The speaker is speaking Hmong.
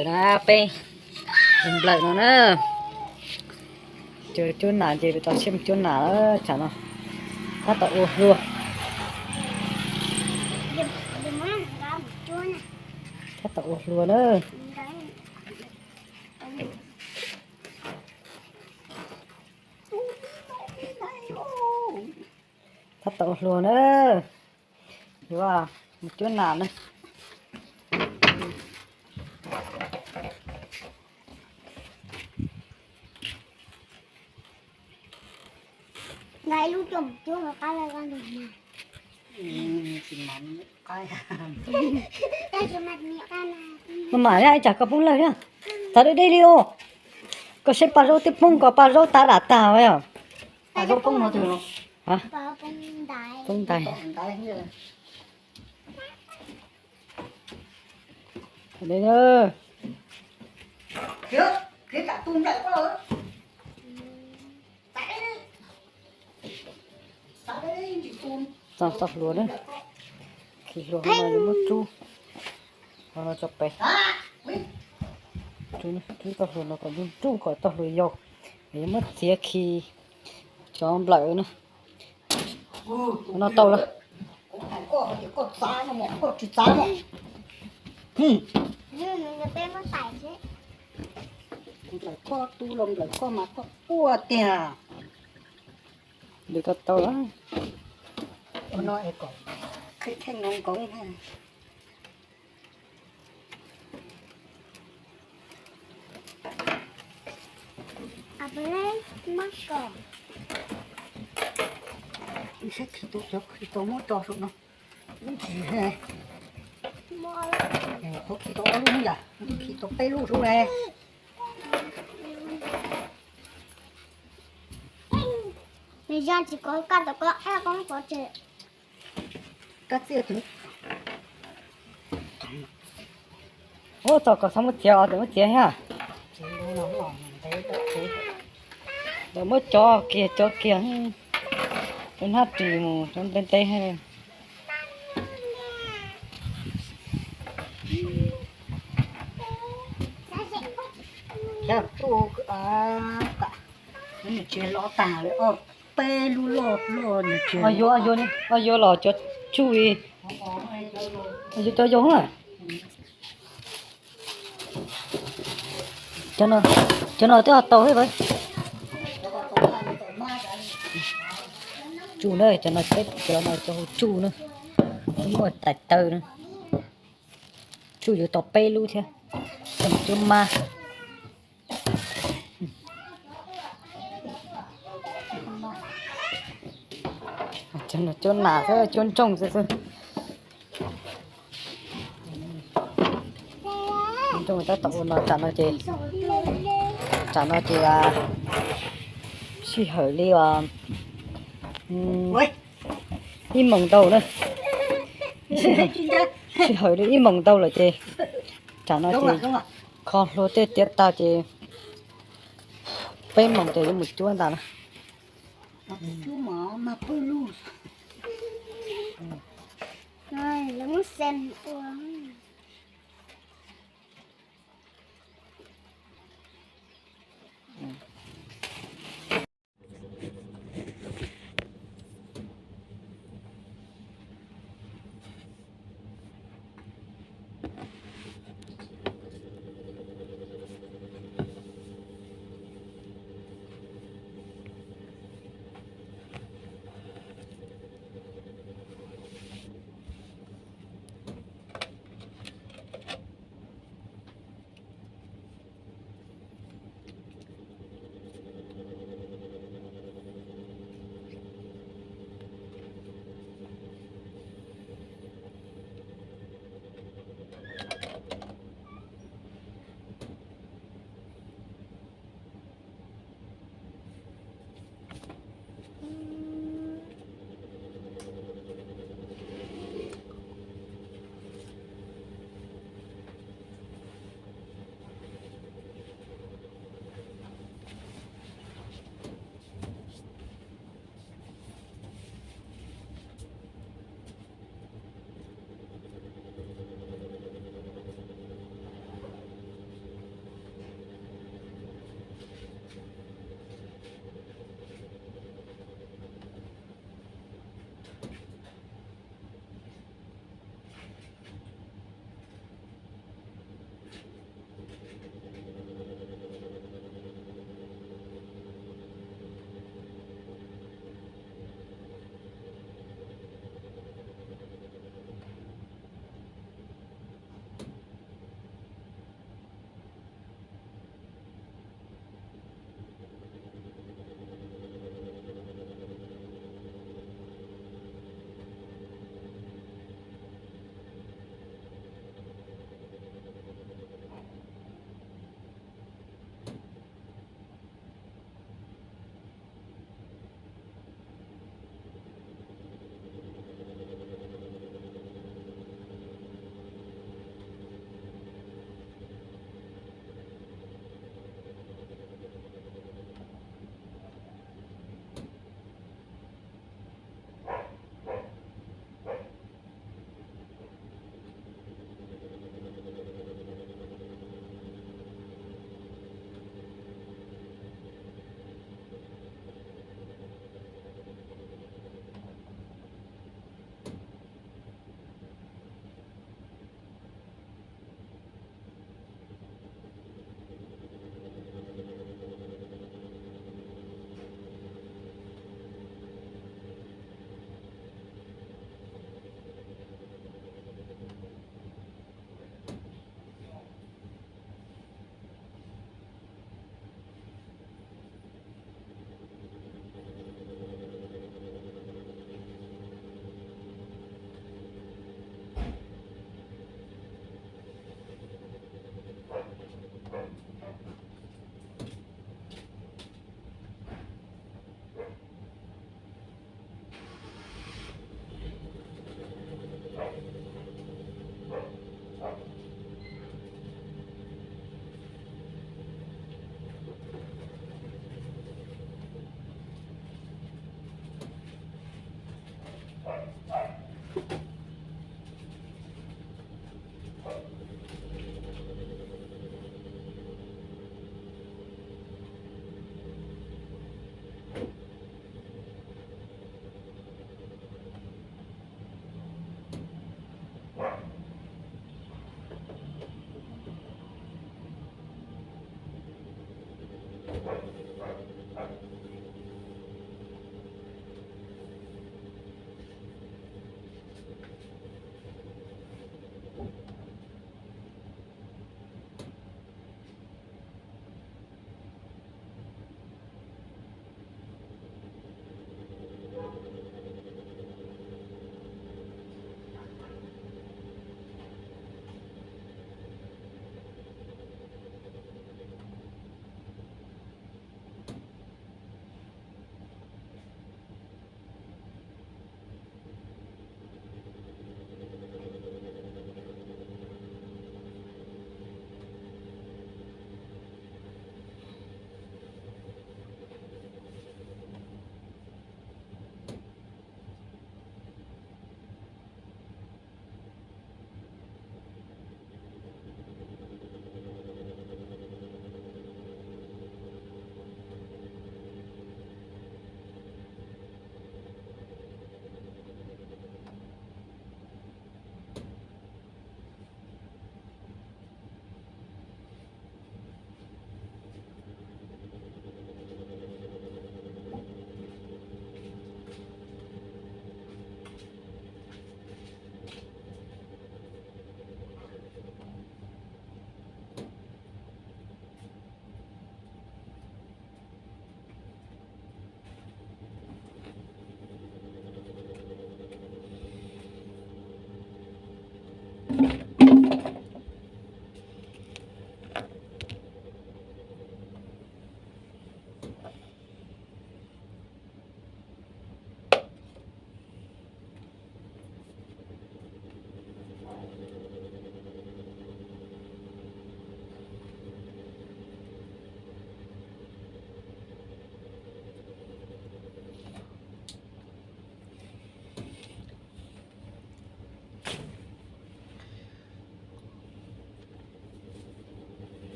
Peb nplawm no na, cuab nas ces peb tau siab mus cuab nas lawm tsam no. Tab tom ua hlua, tab tom ua hlua na. Tab tom ua hlua na, yuav mus cuab nas na. Maj mam na, ib tsam koj poob lawg na. Txav deb deb li os. Koj saib paj zaub twb poob, koj paj zaub tav dam tag os. Paj zaub poob no twg? Poob ntais. Txog txoj hlua na, khi hlua no yuav muab rub, hlua no tso pem. Rub txoj hlua no kom ntsuj ntsuj kom txoj hlua yau, yuav muab txiav khi cov nplawm na. No tau lawm. Nplawm koj tu los nplawm koj mas koj quaj tiag. Li koj tau lawm. Ua no es kom kheej kheej no nkoov. Saib khi tau cov khi tau muab tso saum no. Lub ntsis, qhov khi tau ob lub yam, khi tau peb lub saum ne. Nws yog tsis kov kaj tau koj ab koob pov tseg. Kab txiaj twg? Ub, txog kom txhob muab txiav os, txhob muab txiav thiab. Txawm muab cov kiag, cov kiag, cov hnab ris mus cov ntev ntev. Nws tsis loj tag li, peb lub loj loj nws tsis, yuav los cov tsuj li, yuav cov yau na. Cov no twb ho tau thiab. Tsuj na, cov no peb cov no cov hu tsuj na, muaj tais taw na. Tsuj yuav tau peb lub thiab, cov no cuab mab. Cov no cuab nas xwb, cuab ntsooj xwb xwb. Ntsooj tab tom ua no, tsam no ces, tsam no ces sij hawm li ib moos ntau na. Sij hawm li ib moos ntau lawm ces, tsam no ces kho hlua tej tiav tag ces peb moos ces yuav mus cuab ntag na.